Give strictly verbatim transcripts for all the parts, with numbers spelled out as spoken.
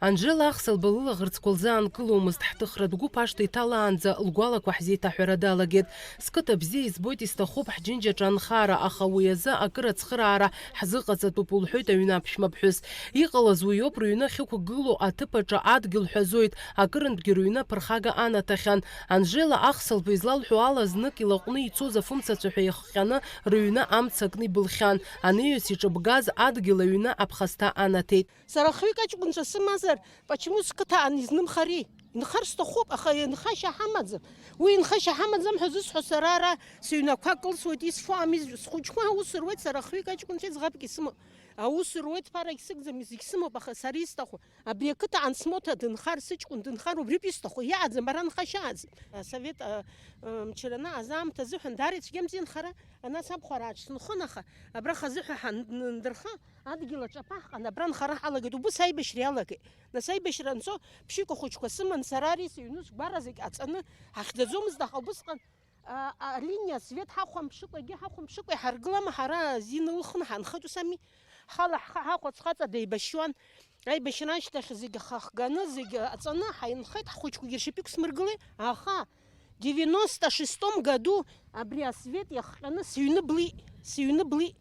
Анжела Ахсалба лылаӷырӡқәа лзаанкыломызт, ҳҭыхратә гәыԥ ашҭа иҭалаанӡа лгәалақәа ҳзеиҭаҳәара далагеит. Сқыҭа бзиа избоит, исҭахуп ҳџьынџьаҿы анхара, аха уи азы акыр ацхыраара ҳзыҟаҵатәуп, лҳәоит аҩны аԥшәмаԥҳәыс. Иҟалаз уиоуп, рыҩны ахьықәгылоу аҭыԥ аҿы адгьыл ҳәазоит, акырынтәгьы рыҩны аԥырхага анаҭахьан. Анжела Ахсалба излалҳәо ала, знык илаҟәны ицоз афымцацәа ҳәа иахҟьаны рыҩны амца акны ибылхьан. Анаҩс иҿыбгаз адгьыл аҩны аԥхасҭа анаҭеит. Сара хҩык аҷкәынцәа сымазар, почему сқыҭа аан изнымхари? Инхар сҭахуп, аха инхашьа ҳамаӡам. Уи инхашьа ҳамаӡам ҳәа зысҳәо сара ара сыҩнақәа кылсуеит, исфо ами, схәыҷқәа аус руеит, сара хҩык аҷкәынцәа ӡӷабк исымоуп. Аус руеит, ԥарагь сыгӡам, зегь сымоуп, аха сара исҭаху. Абри ақыҭа ансмоҭа дынхар, сыҷкәын дынхар, убриоуп исҭаху, иааӡам, ара нхашьа ааӡам. Асовет, а, а, мчра анааз аамҭа азыҳәан даара ицәгьамзи нхара, ана сабхәарааҿ сынхон, аха абра хазы ҳәа ҳандырха, адгьыл аҿаԥаҳҟан, абра нхара ҳалагеит, убыс аибашьра иалагеит. Нас аибашьра анцо, ԥшьҩык ахәыҷқәа сыман, сара ари сыҩны сгәара зегь аҵаны ҳахьӡаӡомызт, аха убысҟан А, а, алиниа асвет ҳахәамԥшыкәагьы, ҳахәамԥшыкәа иҳаргылама ҳара азин ылхны ҳанхеит, ус ами? Ҳхала ҳхы ҳахәац хаҵа деибашьуан. Аибашьра ашьҭахь зегь хахганы, зегь аҵаны ҳаинхеит, ҳхәыҷқәагьы ршьапы иқәсмыргылеи? Аха девяносто шестом году абри асвет иахҟьаны сыҩны блиит, сыҩны блиит.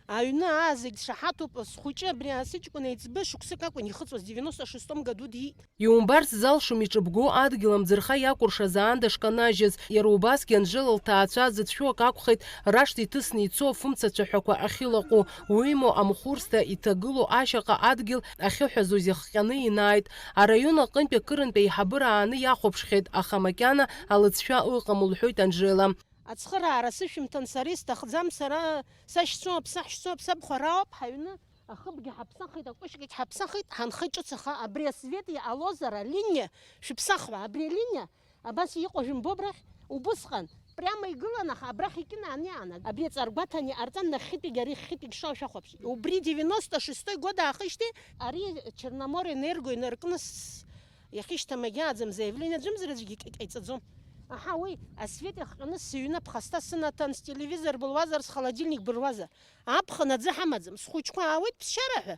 Аҩны аа зегь шаҳаҭуп, схәыҷы абри асыҷкәын еиҵбы шықәсык акәын ихыҵуаз, девяносто шестом году диит. Иумбарц залшом иҿыбго адгьыл амӡырха иакәыршаз аанда шканажьыз, иара убасгьы Анжела лҭаацәа зыцәшәо акы акәхеит, рашҭа иҭысны ицо афымца цәаҳәақәа ахьылаҟәу, уимоу амхурсҭа иҭагылоу ашьаҟа адгьыл ахьыҳәазоз иахҟьаны инааит. Араион аҟынтәи акырынтә еиҳабыра ааны иахәаԥшхьеит, аха макьана алыҵшәа ыҟам, лҳәоит Анжела. Ацхыраара сышәымҭан, сара исҭахӡам, сара сашьцәоуп, саҳәшьцәоуп, сабхәарауп, ҳаҩны ахыбгьы ҳаԥсахит, акәышьгьы ҳаԥсахит, ҳанхеит ҿыц, аха абри асвет иҟалозар алиниа шәыԥсахуа, абри алиниа абас иҟоу жәымбо абрахь, убысҟан, прямо игылан, аха абрахь икьынааны иаанагон. Абри аҵаргәаҭаны иҟарҵан, нахьхьитәигь арахьхьитәигь шоу шәахәаԥш. Убри девяносто шестой год аахижьҭеи, ари Черноморэнерго инаркны с-, иахьышьҭам агьааӡам, заявление аӡәымзар аӡәгьы ик-, ик-, ҟаиҵаӡом. Аҳа, уи асвет иахҟьаны сыҩны аԥхасҭа сынаҭан, стелевизор былуазар, схолодильник былуазар. Аԥхын аӡы ҳамаӡам, схәыҷқәа аауеит ԥсшьара ҳәа,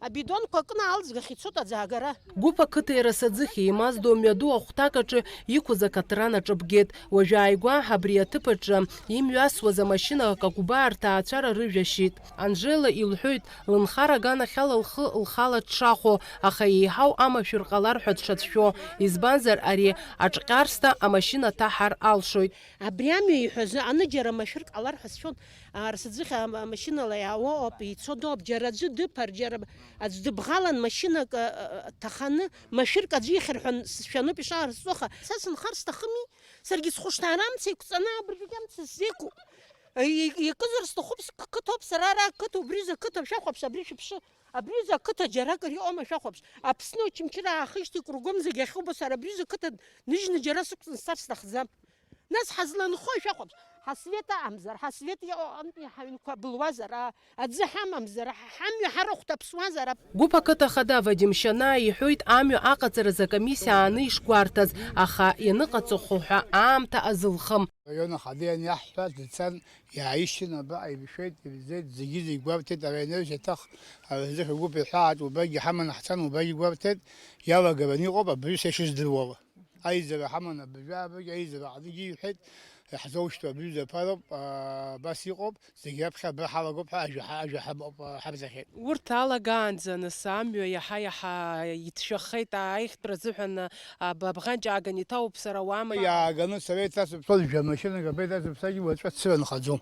абидонқәа кны алӡгахь ицоит аӡаагара. Гәыԥ ақыҭа иара саӡыхь еимаздо мҩаду ахәҭак аҿы иқәыз акатран аҿыбгеит. Уажәааигәа абри аҭыԥ аҿы имҩасуаз амашьына акагәбаа рҭаацәара рыжәашьит. Анжела илҳәоит, лынхара аганахьала лхы лхала дшахәо, аха еиҳау амашәыр ҟалар ҳәа дшацәшәо, избанзар ари аҿҟьарсҭа амашьына ҭаҳар алшоит. Абри амҩа иҳәазы аныџьара машәырк ҟалар ҳәа сшәон. Аарсыӡыхь ам-, амашьынала иаауа ауп, ицо доуп, џьара аӡәы дыԥар, џьара аӡә дыбӷалан машьынак, а, а, ҭаханы, машәырк аӡәы ихьыр ҳәа сшәануп ишаарсҵо, аха са сынхар сҭахыми, саргьы схәышҭаара амца еиқәҵаны абыржәгьы амца сзеиқәуп. И-, и-, икызар сҭахуп, сқыҭоуп сара ара ақыҭа, убри зқыҭа шәахәаԥш, абри шәыԥшы, абри зқыҭа џьаракыр иҟоума шәахәаԥш, Аԥсны Очамчыра аахижьҭеи кругом зегь ахьубо сара абри зқыҭа ныжьны џьара сықәҵны сцар сҭахӡам. Нас ҳазланхои шәахәаԥш, ҳасвет аҟамзар, ҳасвет иҟоу аҟынтәи ҳаҩнқәа былуазар, а-, аӡы ҳамамзар, ҳ-, ҳамҩа ҳарахә ҭаԥсуазар, ап-. Гәыԥ ақыҭа ахада Вадим Шьанаа иҳәоит амҩа аҟаҵаразы акомиссиа ааны ишгәарҭаз, аха ианыҟаҵахо ҳәа аамҭа азылхым. Араион ахада ианиаҳҳәа, дцан, иааишьҭын, абаҟа ибшәеит, ибзеит, зегьы-зегь гәарҭеит, ара ианаҩс еиҭах, ара зыхьӡ гәыԥ иҳәааит, убрагьы ҳаманы ҳцан, убрагьы гәарҭеит, иалагараны иҟоуп, абыржәы са ишыздыруала. Аизара ҳаман абыржәы-абыржә, аизара аҟныгьы иҳәеит, иаҳзоушьҭоу абҩыза аԥароуп, аа, абас иҟоуп, зегь раԥхьа абра ҳалагоуп ҳәа ажәа ҳа-, ажәа ҳамоуп, аа, ҳабзахьеит. Урҭ алагаанӡа, нас, амҩа иаҳа-иаҳа иҭшәахеит, аихтәра азыҳәан, аа, аб-, абӷанҷ ааганы иҭоуп сара уама. Иааганы сара иҭасыԥсон жәа машьынак, абра иҭасыԥсагьы уаҵәы ацыра нхаӡом.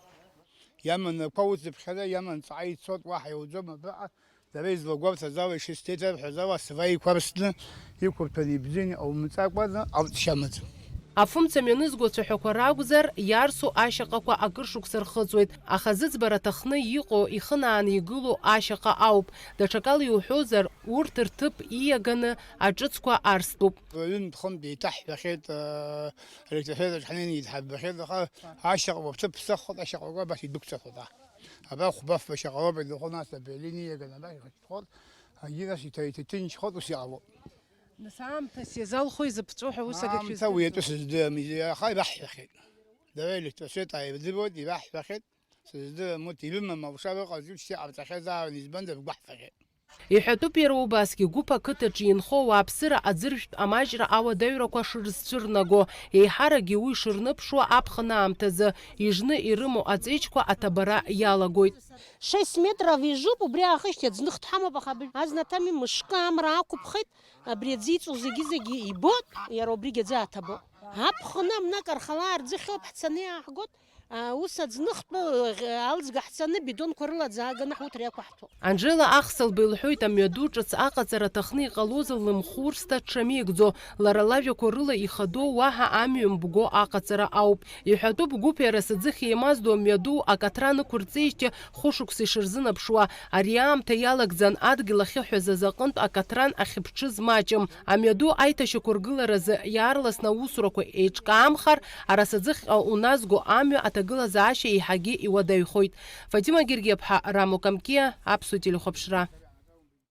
Иаман ақәа уцыԥхьаӡа, иаман ҵаҟа ицот, уаҳа иуӡом абраҟа. Дара излагәарҭаз ала, ишысҭеиҭарҳәаз ала, сара иқәарсны, иқәырҭәаны ибзианы иҟаумҵакәаны алҵшьа амаӡам. Афымца мҩанызго ацәаҳәақәа ракәзар, иарсу ашьаҟақәа акыр шықәса рхыҵуеит, аха зыӡбара аҭахны иҟоу, ихынааны игылоу ашьаҟа ауп. Даҽакала иуҳәозар, урҭ рҭыԥ ииаганы аҿыцқәа арстәуп. Ҩынтә-хынтә еиҭаҳҳәахьеит, аа, електрофераҿ ҳнеины идҳарбахьеит, аха ашьаҟақәа рҭыԥ ԥсаххоит, ашьаҟақәа абас идәықәҵахоит, аа. Абра хәба-фба шьаҟа роуп, идырхо, нас абри алиниа иаганы абас ихьҭхоит, агьи нас иҭа-, иҭаҭынчхоит, ус иҟалоит. Нас аамҭас иазалхо изыԥҵәо ҳәа ус акы Аамҭа уи шәыздырӡом? Атәы сыздырам, аха ираҳҳәахьеит. Дара електроцвет ааирдыруеит, ираҳҳәахьеит, сыздырам, урҭ ирымам алшара ыҟаӡам, ус иҟарҵахьазаарын, избанзар, ргәаҳҭахьеит. Иҳәатәуп иара убасгьы гәыԥ ақыҭаҿы инхо ауааԥсыра аӡыржәтә амаҷра ауадаҩрақәа шырзцәырнаго, еиҳаракгьы уи шырныԥшуа аԥхын аамҭазы, ижны ирымоу аҵеиџьқәа аҭабара иалагоит. Шесть метров ижуп, убри аахышьҭи аӡных дҳамоуп, аха абри азна ҭами мышкы амра ақәыԥхеит, абри аӡы иҵоу зегьы-зегьы ибот, иара убригь аӡы аҭабо. Аԥхын амнак архала арӡыхьоуп, ҳцаны иааҳгот, а, ус аӡныхтәы, э, алӡга ҳцаны бидонқәа рыла аӡы ааганы ҳуҭра иақәаҳҭәо. Анжела Ахсалба илҳәоит, амҩаду ҿыц аҟаҵара аҭахны иҟалозар лымхурсҭа дшамеигӡо, лара лажәақәа рыла ихадоу уаҳа амҩа мбго аҟаҵара ауп. Иҳәатәуп, гәыԥи арасаӡыхь еимаздо амҩаду акаҭран ықәырҵеижьҭеи хәышықәса ишырзынаԥшуа. Ари аамҭа иалагӡан адгьыл ахьыҳәаз азы аҟынтә акаҭран ахьыԥҽыз маҷым. Амҩаду аиҭашьақәыргыларазы иаарласны аусурақәа еиҿкаамхар, арасаӡыхьҟа уназго амҩа аҭагылазаашьа еиҳагьы иуадаҩхоит. Фатима Гергиаԥҳа, Рамо Камкиа, Аԥсуа телехәаԥшра.